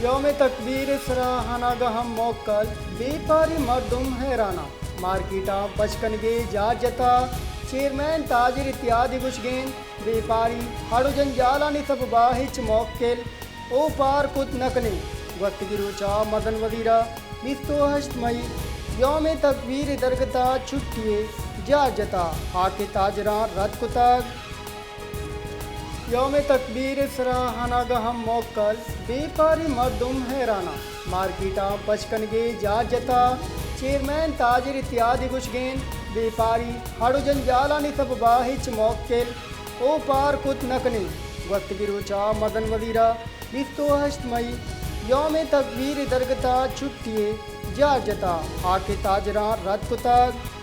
یوم تکبیر ءِ سرا اناگہ ہم موکل، بیپاری مردم حیراناں، مارکیٹاں پچ کنگے جار جتا، چیئرمین تاجر اتحاد ءِ گوشگیں، بیپاری ہڑ و جنجالانی سببا ہچ موکل اوپار کت نہ کنیں۔ گوستگی روچا مزن وزیرا بیست و ہشت مئی یوم تکبیر ءِ درگتا چھٹی ءِ جار جتا، ہاک ءِ تاجراں رد کتگ۔ یوم تکبیر ءِ سرا اناگہ ہم موکل، بیپاری مردم حیراناں، مارکیٹاں پچ کنگے جار جتا، چیئرمین تاجر اتحاد ءِ گوشگیں، بیپاری ہڑ و جنجالانی سببا ہچ موکل اوپار کت نہ کنیں۔ گوستگی روچا مزن وزیرا بیست و ہشت مئی یوم تکبیر ءِ درگتا چھٹی ءِ جار جتا، ہاک ءِ تاجراں رد کتگ۔